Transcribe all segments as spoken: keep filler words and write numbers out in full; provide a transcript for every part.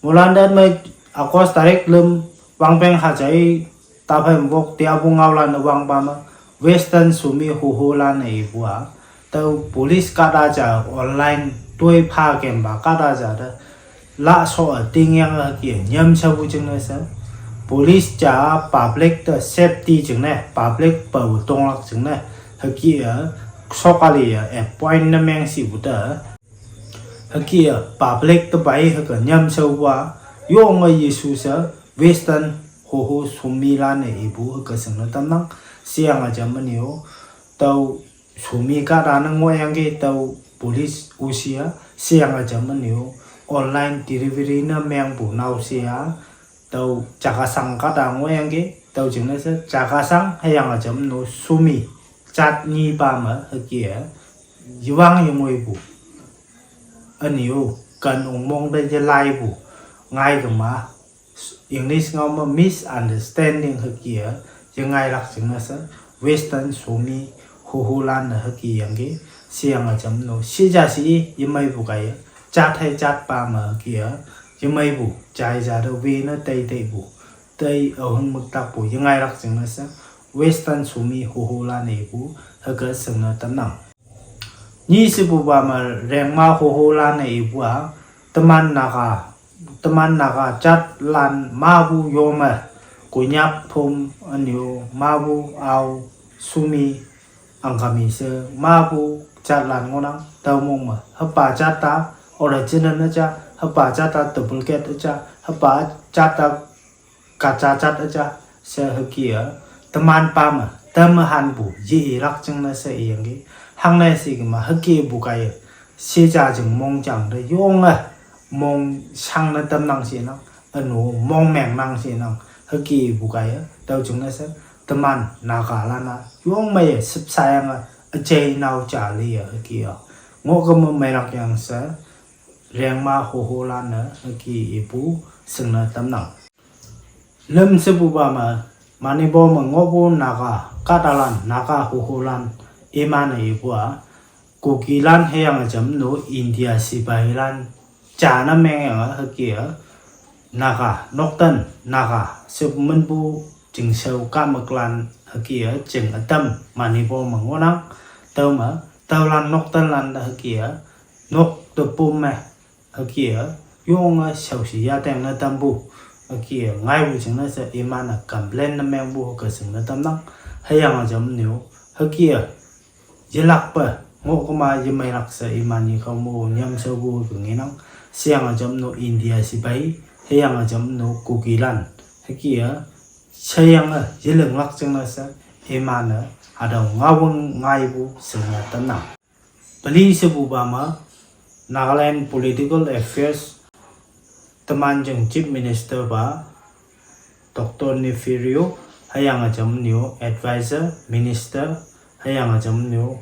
Molan dat me August tarik lüm wangpeng hajai taphai mbok tiapu ngaolan wangpa me Western Sumi Hoholan ipu a. Tüo police kahta ja online toi pha kempa kahta ja te. Laso a tingyang hüke nyamshapu jingne she. Police ja public te safety jingne, public pao tonglak jingne. Hüke a, sokali a, appoint ne meng shipu te. Hüke a, public te pai hüke nyamshapu a. Yonge Yesu she, Western Hoho Sumilan ipu hüke shingne tamnang. Sheyange jam menyo. Tüo Sumi kahta ne ngohyangki tüo police O C a, sheyange jam menyo. Online delivery ne mengpu naoshe a. Tüo Chakhesang kahta ngohyangki, tüo jingne she, Chakhesang hüyange jam no Sumi. Jat nyipa me hüke a. Yewang yengoipu. Ünyo, kan ongmong te yelaipu. Ngai kema, English ngao me misunderstanding hüke a, yengailak jingne she, Western Sumi Hoholan ne hüke yangki, sheyange jam no, shija shi yemeipu kaiye, jat hei jatpa me hüke a, yemeipu, jai ja te we ne teiteipu, tei ahun müktakpu, yengailak jingne she, Western Sumi Hoholan ipu, hüke shingne tamnang. Nyi shepupa me Rengma Hoholan ipu a, teman Naga, teman Naga jatlan mapu yome, Konyak phom ünyo mapu ao Sumi Angami she mapu jatlan ngohnang tüo mong me. Hüpa jat ta original üja, hüpa jat ta duplicate üja, hüpa jat ta kaja jat üja, she hüke a, teman pa me, teme hanpu, ye ilak jingne she iyangki, hangne shi kema hükepu kaiye, shija jing mongjang te yonge, mong shangne tamnang shenang, üno mong mengnang shenang, hükepu kaiye, tüo jingne she, teman Nagalan a, yong meiye, shüpshayange, üjei nao ja liye hüke a. Ngoh keme meilak yang she, Rengma Hoholan ne hüke ipu shingne tamnang. Lüm shepupa me, Manipur me ngohpu Naga, kahtalan, Naga Hoholan, iman-e ipu a, Kukilan hüyange jam no India sipahilan, ja ne mengyange hüke a, Naga, nokten, Naga, shepu minpu, jingshao kahmüklan, hüke a, jing ütam, Manipur me ngohnang, tüome, tüolan noktenlan te hüke a, nok te pum me, hüke a, yonge shaoshi yateng ne tampu, hüke a, ngaipu jingne she iman-e complain ne mengpu hüke shingne tamnang, hüyange jam no, hüke a, yelakpe, ngoh kema yemeilak she iman-e khao mo nyamshaopu hüke ngenang, sheyange jam no India sipai, hüyange jam no Kukilan, hüke a, sheyange yelinglak jingne she, iman-e, hatüo ngaowang ngaipu shingne tamnang. Peli shepupa me, Nagaland Political Affairs, teman jing Chief Minister pa, Doctor Neiphiu Rio, hüyange jam no Advisor, Minister, hüyange jam no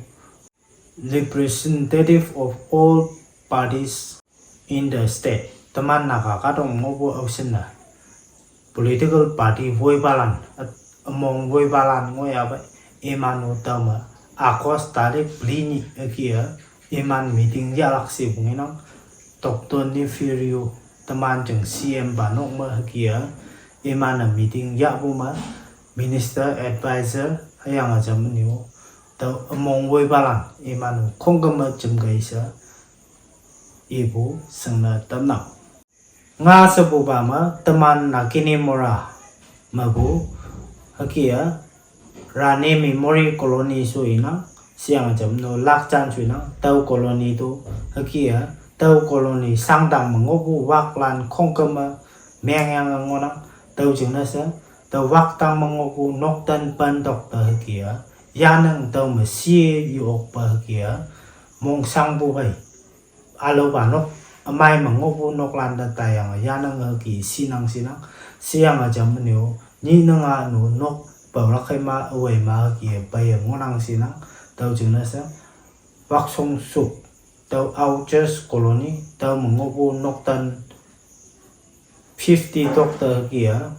Representative of all parties in the state. Teman Naga kahtok ngohpu aoshinne. Political party woipalan, at-, among woipalan ngohyapei, iman-o tüome, August tarik peli nyih hüke a, iman meeting yahlak shepu ngenang, Doctor Neiphiu Rio, teman jing C M pa nok me hüke a, iman-e meeting yahpu me, Minister Advisor, hüyange jam no, tüo among woipalan, iman-o khongküm me jemkei she, ipu shingne tamnang. Nga shepupa me teman Naginimora mepu, hüke a, Rani Memory Colony sho inang, sheyange jam no Lakchan sho inang, tüo colony to, hüke a, tüo colony shangdang me ngohpu waklan khongküm me, mengyange ngohnang, tüo jingne she, tüo waktang me ngohpu nokten pen tok te hüke a, yanang tüome shi ye okpe hüke a, mongshangpu phei. Ülaopa nok, ümei me ngohpu noklan te taiyange yanang hüke shinang shinang, sheyange jam no, nyih ne nga no nok, paolak kei ma, üwei ma hüke peiye ngohnang shinang, tüo jingne she, Wakshongshuk, tüo Ao Church Colony, tüo me ngohpu nokten fifty tok te hüke a,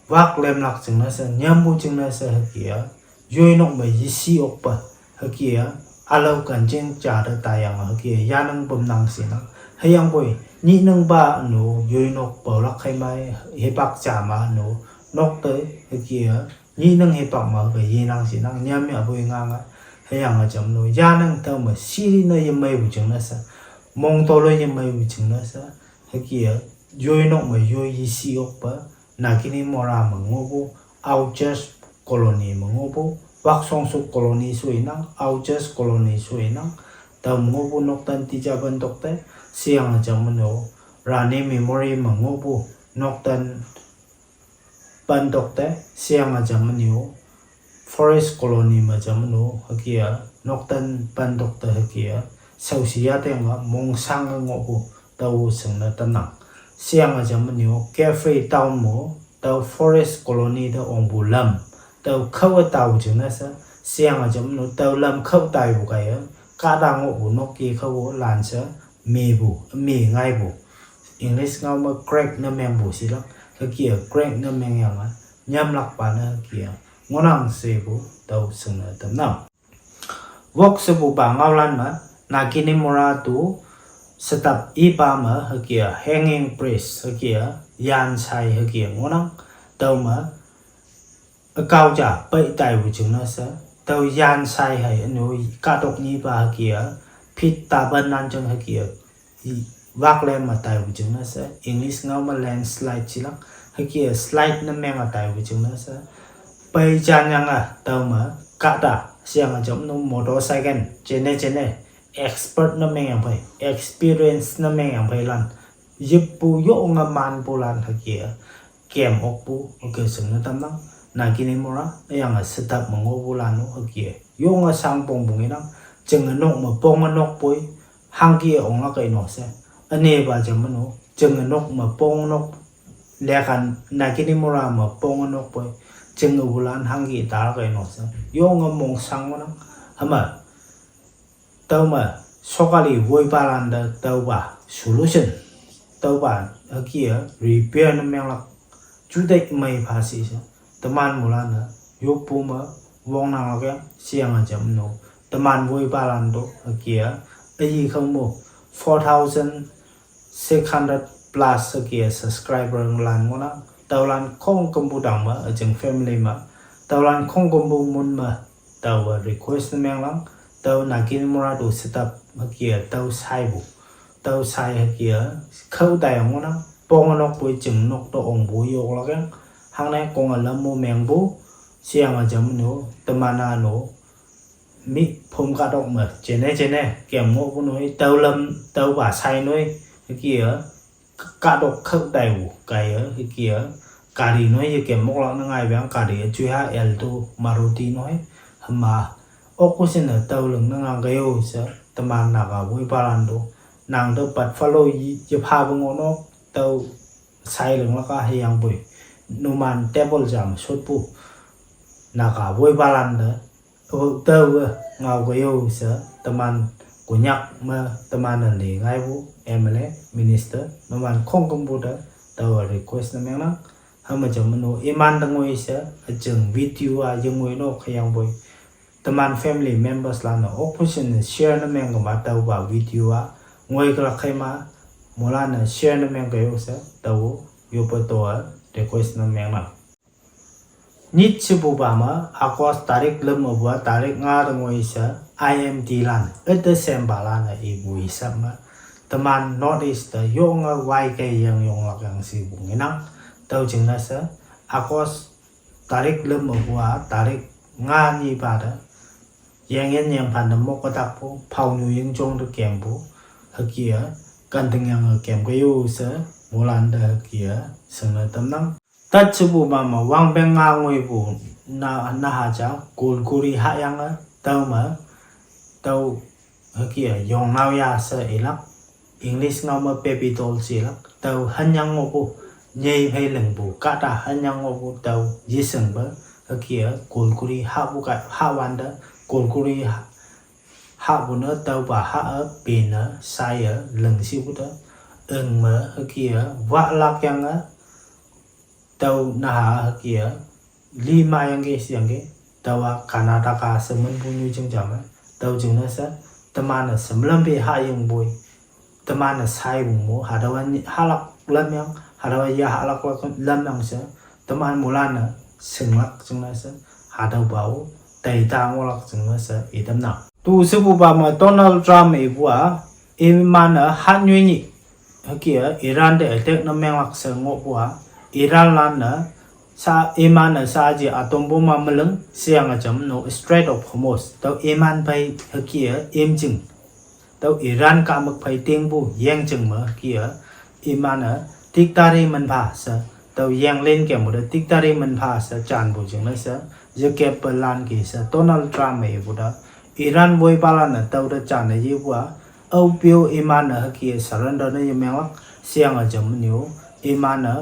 wak lemlak jingne she, nyampu jingne she hüke a, yoi nok me yeshi okpe, hüke a, ülao kanjing ja te taiyange hüke a, yanang pümnang shinang, hüyangpoi, Nyihnang pa nu, yoi nok paulak khai mai, hipak cha ma nu, nok te, hüke a, nyihnang hipak ma ke yinang shinang, nyam ya boi ngang a, hüyange jam nu, yanang tao me, siri ne yemei bu jing ne sa, mong tolo yemei bu jing ne sa, hüke a, yoi nok me, yoi yi shi ok pa, Naginimora me ngohpu, Aotearoa Colony me ngohpu, Waksongsuk Colony shuinang, Aotearoa Colony shuinang, tao me ngohpu noktan tija pen tokte, sheyange jam no, Rani Memory me ngohpu, noktan pen tokte, sheyange jam no, Forest Colony me jam no, hüke a, noktan pen tokte hüke a, shaoshi yateng a, mongsang a ngohpu, tao shingne tamnang. Sheyange jam no, Cafe Town mo, tao Forest Colony te ongpu lam, tao khao a tao jingne she, sheyange jam no, tao lam khao taipu kaiye, kahta ngohpu nok ye khao lan she, mepu, me ngaipu. English ngao me crack ne mengpu shilak, hüke a crack ne mengyange, nyamlakpa ne hüke a, ngohnang shepu, tao shingne tamnang. Wok shepupa ngaolan me, Naginimora tu, setap ipa me, hüke a, hanging bridge, hüke a, yan shai hüke a, ngohnang, tao me, ükao ja, pei taipu jingne she, tao yan shai hei, ünu, kahtok nyipa hüke a, phit tapan nan jing hüke a, waklem a taipu jingne she, English ngao me landslide shilak, hüke a slide ne meng a taipu jingne she, pei jan yange, tao me, kahta, sheyange jam no motorcycle, jene jene, expert ne mengyang phei, experience ne mengyang phei lan, yippu yonge manpu lan hüke a, kem okpu, hüke shingne tamnang, Naginimora, hüyange setap me ngohpu lan no, hüke a, yonge shangpong pung inang, jinge nok me pong nok poi, hangke onglak kei no she, ünepa jam no, jinge nok me pong nok, lekan Naginimora me pong nok poi, jinge wulan hangke talak kei no she, yonge mongsang ngohnang, hüma, tao me, sokali woipalan te taopa solution, taopa hüke a repair ne menglak, juteih mei pha shi she, teman mulan a, yoppu me, wongnang lak yang, sheyange jam no, teman woipalan to, hüke a, üyi khao mo, four thousand six hundred plus hüke a subscriber lan ngohnang, taolan khongkümpu dang me, üjing family me, taolan khongkümpu mun me, taowa request ne menglang, tao Naginimora tu setap hüke a tao shaipu, tao shai hüke a, khao tai ngohnang, pong nok poi jing nok to ongpu yoklak yang, hangne kong a lam mo mengpu, sheyange jam no, teman a no, mi phum kahtok me, jene jene, kem ngohpu noi, tao lam, taopa shai noi, hüke a, kahtok khao taipu, kaiye, hüke a, gari noi ye kem moklak ne ngai pang, gari a jui ha Alto, Maruti noi, hüma, okpu shinne tao ling ne ngang kei yo she, teman Naga woipalan to, nang te Buffalo ye, yephapu ngoh nok, tao shai linglak a hüyangpoi, numan table jam shotpu, Naga woipalan te, o, taowe, ngao kei yo she, teman, Konyak me, teman a le ngaipu, M L A, minister, numan khongkümpu te, taowa request ne mengnang, hüma jam no, iman te ngoi she, üjing video a, yengoi nok hüyangpoi, teman family members lan-e okpu shinne share ne meng kema taopa video a, ngoi kelak kei ma, moilan-e share ne meng kei yo she, tao, yoppe to a, request ne mengnang. Nyit shepupa me, August tarik lüm mepu a, tarik nga te ngoi she, I M D lan, üte sempalan-e ipu isap me, teman North East te yonge waikei yeng yonglak yang shipu ngenang, tüo jingne she, August tarik lüm mepu a, tarik nga nyipa te, yengyin yengphan te mok ütakpu, phaonyu yingjong te kempu, hüke a, kanting yange kem kei yo she, moilan te hüke a, shingne tamnang. Tat shepupa me, wangpeng nga ngoipu, na, naha ja, Golguri hahyange, tüo me, tüo, hüke a, yongnao ya she ilak, English ngao me baby doll she ilak, tüo hanyang ngohpu, nyei phei lingpu, kahta hanyang ngohpu, tüo yeshingpe, hüke a, Golguri hahpu ka, hahwante, Golguri ha, hahpu ne, tüopa hah-e, pene, shaiye, ling shipu te, üng me, hüke a, wahlak yange, tüo naha hüke a, li ma yangki sheyangki, tüowa Karnataka she minpu nyoijing ja me, tüo jingne she, teman-e shemlam pe hahyingpoi, teman-e shaipu mo, hatüowa nyi hahlak lamyang, hatüowa ya hahlak lak lamyang she, teman moilan-e shinglak jingne she, hatüopa-o taita ngohlak jingne she itamnang. Tu shepupa me Donald Trump ipu-a, iman-e hatnyoi nyih hüke-a Iran te attack ne menglak she ngohpu-a, Iranlan-e sha, iman-e shaji atom bomb-a meling sheyange jam no Strait of Hormuz tüo iman phei hüke-a imjing, tüo Iran kahmük phei tingpu yengjing me hüke-a, iman-e dictator minpha she, tüo yenglen kempu te dictator minpha she janpu jingne she, yekeppelan ki she Donald Trump-e ipu te, Iran woipalan-e tüote janne yepu-a, aope-o iman-e hüke surrender ne yemenglak sheyange jam nyo, iman-e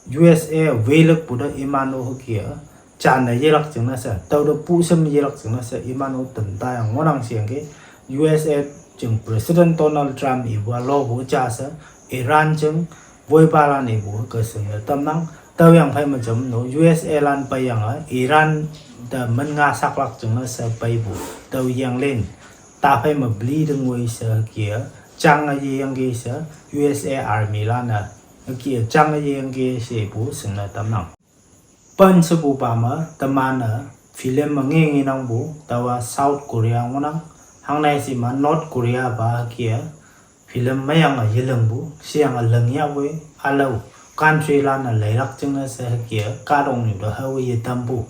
U S A welakpu te iman-o hüke-a janne yelak jingne she, tüote pushem yelak jingne she iman-o tamtayang ngohnang sheyangki, U S A jing President Donald Trump ipu-a lopu ja she, Iran jing woipalan ipu ke shingne tamnang. Tüoyang phei me jam no U S A lan peiyange Iran te min nga saklak jingne she peipu, tüo yenglen taphei me peli te ngoi she hüke-a, jange yeyangki she, U S A Army lan-e hüke-a jange yeyangki shepu shingne tamnang. Pen shepupa me teman-e film me nge ngenangpu, taowa South Korea ngohnang, hangnei shi me North Korea pa hüke-a film meyange yelingpu sheyange lingyahpoi, ülao country lan-e leilak jingne she hüke-a kahtoknyu te hawe yetampu,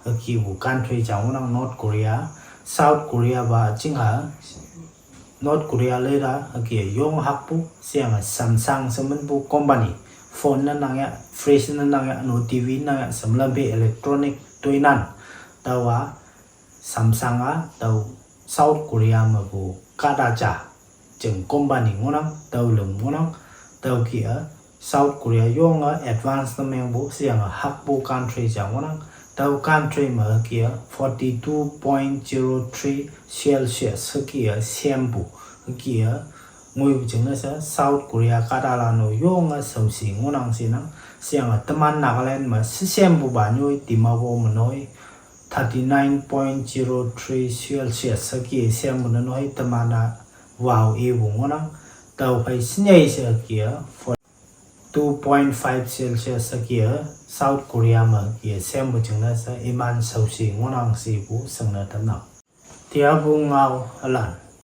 hükepu country ja ngohnang North Korea. South Korea pa chingha North Korea leida hüke yong hakpu sheyange Samsung she minpu company, phone ne nang ya, fridge ne nang ya, no T V nang ya, shemlam phe electronic toinan, taowa Samsung-a tüo South Korea mepu kahta ja jing company ngohnang, tüo ling ngohnang, tüoke-a South Korea yonge advance ne mengpu sheyange hakpu country ja ngohnang, tüo country me hüke-a forty-two point zero three Celsius hüke-a sempu, hüke-a ngoipu jingne she South Korea kahtalan-o yonge shaoshi ngohnang shenang, sheyange teman Nagaland me shesempupa nyoi Dimapur me noi thirty-nine point zero three Celsius hüke sempu ne noi teman-a wao ipu ngohnang, tüophei shinyei she hüke-a two point five Celsius hüke-a South Korea me hüke sempu jingne she iman shaoshi ngohnang shepu shingne tamnang. Tiapu ngao ülan.